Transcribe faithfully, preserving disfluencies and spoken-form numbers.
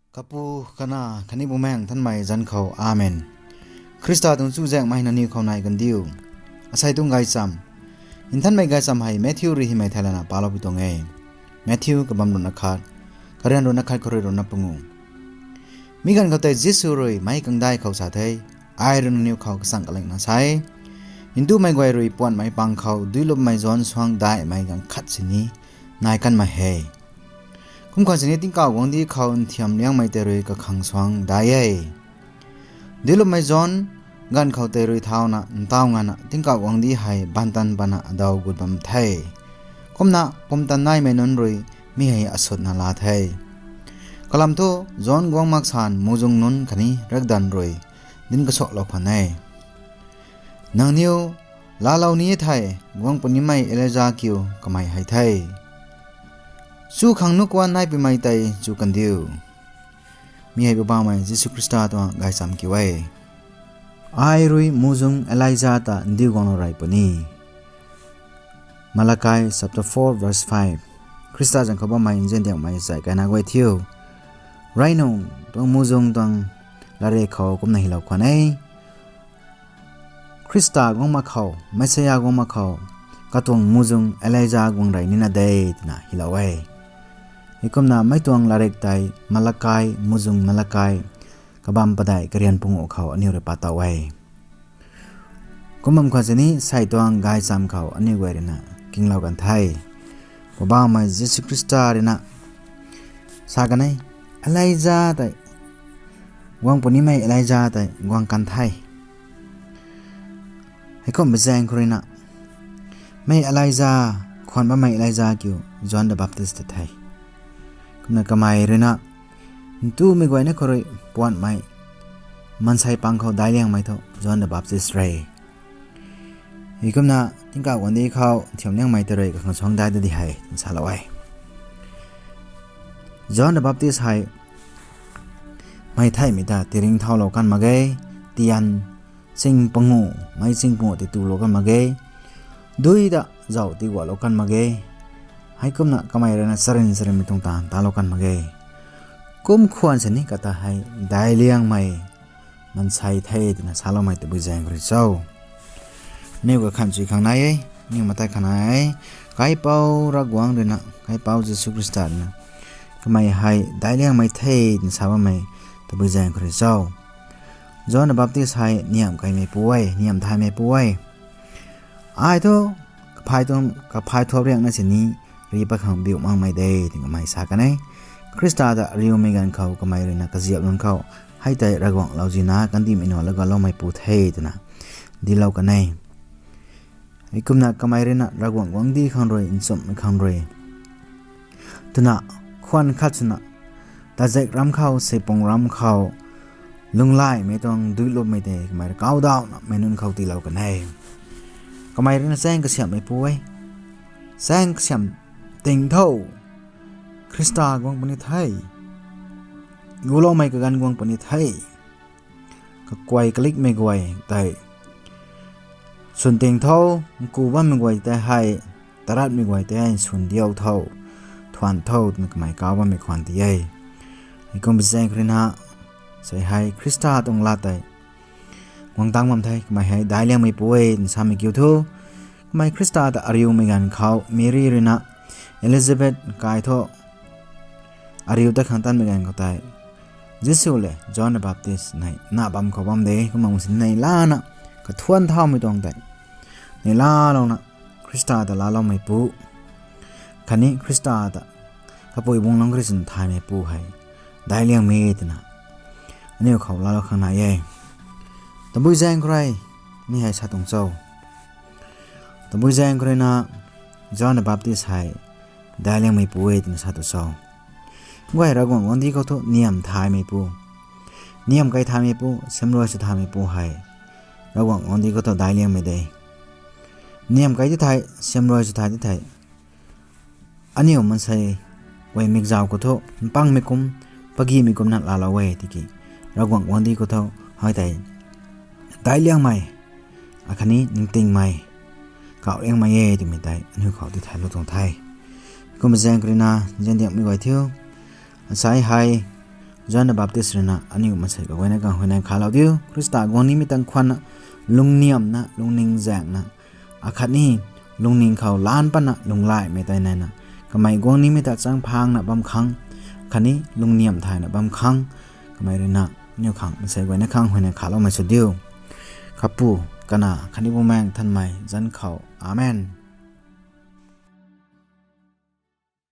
Kapu, Kanac khatni Bumaengh Nthanmei zanc khou, Amen. Khrista tuang chuzaenghmei nangniw khou nai kandiu. Asei tuang gaychamv. Nthanmei gaychamv hei Matthew rui hymei thei lana palou pi tuang e. Matthew kabamv ruhna khat, karian ruhna khat khou rui ruhna pangu. Mi ganv khou tei Jisu rui meic kangdai khou sa the, Ai rui nangniw khou kachang kalingna sa e, ntumei guay rui puanhmei pang khou Duilupmei John suang daihmei ganv khat sini nai kanmei he. Kum khwan sini tingkauh guangcdic khou nthiamliangmei tei rui kakhang suang dai e. Duilupmei John ganv khou tei rui thauna ntaw ngana tingkauh guangcdic hei bantan pana adaw gut bam the. Kumna pumtan naimei nunc rui mi hei asutna laa the. Kalam thu John guang maksan muhzwng nunc khatni riakdanv rui dinc kasuaklou khwan e. Nangniw laalou ni thei, guang punimei Elija kiu kamei hei the. Chu khang nuh kuan naipimei tei chu kandiu. Mi hei Poubauhmei Jisu Khrista tuang gaychamv kiu e. Ai rui muhzwng Elija ta ndiu guanglou rey puni. Malachi chapter four verse five. Khrista zanc khou bammei nziandiangmei chai kaina guay thiu, rey nung tuang muhzwng tuang latrik khou kumna hylou khwan e. Khrista guang mak khou, Messiah guang mak khou, katuang muhzwng Elija guang rey nina de twna hylou e. Heikumna mei tuang latrik tei Malachi, muhzwng Malachi, kabamv padeih karian panguh khou aniw rui pat tow e. Kum bam khwan sini sei tuang gaychamv khou aniw guay ruina kinglou kan the. Poubauhmei Jisu Khrista ruina sa kan e, Elija tei, guang punimei Elija tei guang kan the. Heikumbi zaeng khou ruina, mei Elija, khwan bammei Elija kiu John the Baptist tei the. Kumna kamei ruina ntumei guayna khou rui puanhmei maansei pang khou daic liangmei thu John the Baptist re. Heikumna tingkauh guangcdic khou nthiamliangmei tei rui kakhang suang dai da di hei twna salou e. John the Baptist hei mei theihmei ta tiringcthaulou kan mak ge, tian ching panguh, meic ching panguh titulou kan mak ge, dui ta zauh tigualou kan mak ge. Heikumna kamei ruina charyn charynmei tuang taanv talou kan mak ge. Kum khwan sini kata hei daic liangmei maansei the twna saloumei tabui zaeng khou rui cho. Aniw kakhan chui khang nai e, aniw matai khang nai e. Kaipouc Ravguangc ruina, Kaipouc Jisu Khrista ruina kamei hei daic liangmei the twna sa bammei tabui zaeng khou rui cho. John the Baptist hei niamh kaimeipu e, niamh thaymeipu e. Ai thu kaphay tuang, kaphay thuap riakna sini ri pat khang biu makmei de twna kamei sa kan e. Khrista ta ariumei ganv khou kamei ruina kaziap nunc khou, hei tei Ravguangc lauzina kandihmei nuh lagaloumeipu the twna dinclou kan e. Heikumna kamei ruina Ravguangc guangcdic khang rui, nchumhmei khang rui twna, khwan khat swna, tazak ram khou, seipung ram khou, lunglaymei tuang duilupmei tei kamei rui kaudauhna meic nunc khou tiilou kan e. Kamei ruina chaeng kasiamhmeipu e. Chaeng kasiamh ting tho. Khrista guang puni the. Guloumei kaganv guang puni the. Kakuay kalikmei guay tei swn ting tho, nku bammei guay tei hei, taratmei guay tei hei swn diau tho, thuan tho twna kamei kau bammei khwan ti e. Heikumbi zaeng khou ruina, sei hei Khrista tuang lat tei guang tang bam the, kamei hei daic liangmeipu e twna samei kiu thu, kamei Khrista ta ariumei ganv khou Meri ruina Elizabeth kai thu ariu tat khang tanmei ganv khou tei, Jisu le John the Baptist nei na bam khou bam de, kumna sini nei lana, kathuan thaumei tuang tei nei laalouna, Khrista ta laaloumeipu, khatni Khrista ta kapui bungc lungc khou rui swn thaymeipu hei daic liangmei twna aniw khou laalou khang nai e. Tabui zaeng khou rui mi hei sa tuang cho. Tabui zaeng khou ruina John the Baptist hei daic liangmeipu e twna sa tu cho. Guay Ravguangc guangcdic khou thu niamh thaymeipu, niamh kai thaymeipu, siamruai sw thaymeipu hei Ravguangc guangcdic khou thu daic liangmei de. Niamh kai ti thei, siamruai sw thay ti thei, aniw maansei guay mikzauc khou thu mpangmei kum, pagihmei kumna laalou e tiki, Ravguangc guangcdic khou thu hei tei daic liangmei, akhatni ningtingmei, kauh liangmei e twmei tei aniw khou tithaylou tuang the. Kumbi zaeng khou ruina nziandiangmei guay thiu, asei hei John the Baptist rui na aniu maansei kaguayna khang huayney khalou diu. Khrista guang nimei tang khwanna, lungniamna, lungning zaengna, akhatni lungning khou laan patna lunglaimei tei naina, kamei guang nimei ta changphangna bam khang, khatni lungniam thayna bam khang, kamei rui na aniu khang maansei guayna khang huayney khaloumei sw diu. Kapu, Kanac khatni Bumaengh Nthanmei zanc khou. Amen.